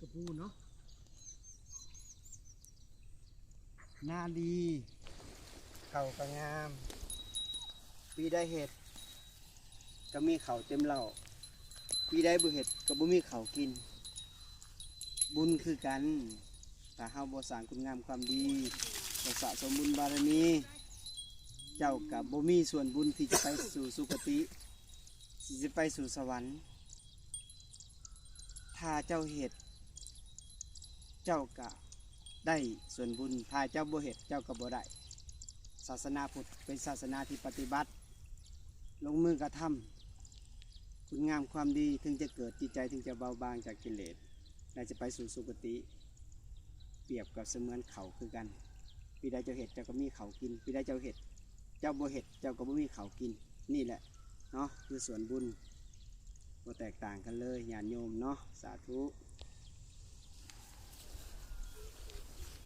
ກະປູເນາະ ນາດີ ເຂົ້າກະງາມ ປີໃດເຮັດກະມີເຂົ້າເຕັມເລົ້າ ປີໃດບໍ່ເຮັດກະບໍ່ມີເຂົ້າກິນ. ບຸນຄືກັນ ຖ້າເຮົາບໍ່ສ້າງຄຸນງາມຄວາມດີ ບໍ່ສະສົມບຸນບາລະມີ ເຈົ້າກະບໍ່ມີສ່ວນບຸນທີ່ຈະໄປສູ່ສຸຄະຕິ ທີ່ຈະໄປສູ່ສະຫວັນ. ຖ້າເຈົ້າເຮັດ ເຈົ້າກະໄດ້ສ່ວນບຸນ ຖ້າເຈົ້າບໍ່ເຮັດ ເຈົ້າກະບໍ່ໄດ້. ສາສະໜາພຸດເປັນສາສະໜາທີ່ປະຕິບັດ ລົງມືກະທຳ ຄຸນງາມຄວາມດີເຖິງຈະເກີດ ຈິດໃຈເຖິງຈະເບົາບາງຈາກກິເລດ ແລະ ຈະໄປສູ່ສຸຄະຕິ. ປຽບກັບສະເໝືອນເຂົ້າຄືກັນ ປີໃດເຈົ້າເຮັດ ເຈົ້າກະມີເຂົ້າກິນ ປີໃດເຈົ້າເຮັດ ເຈົ້າບໍ່ເຮັດ ເຈົ້າກະບໍ່ມີເຂົ້າກິນ. ນີ້ແຫຼະເນາະ ຄືສ່ວນບຸນ ບໍ່ແຕກຕ່າງກັນເລີຍ ຍາດໂຍມເນາະ. ສາທຸ.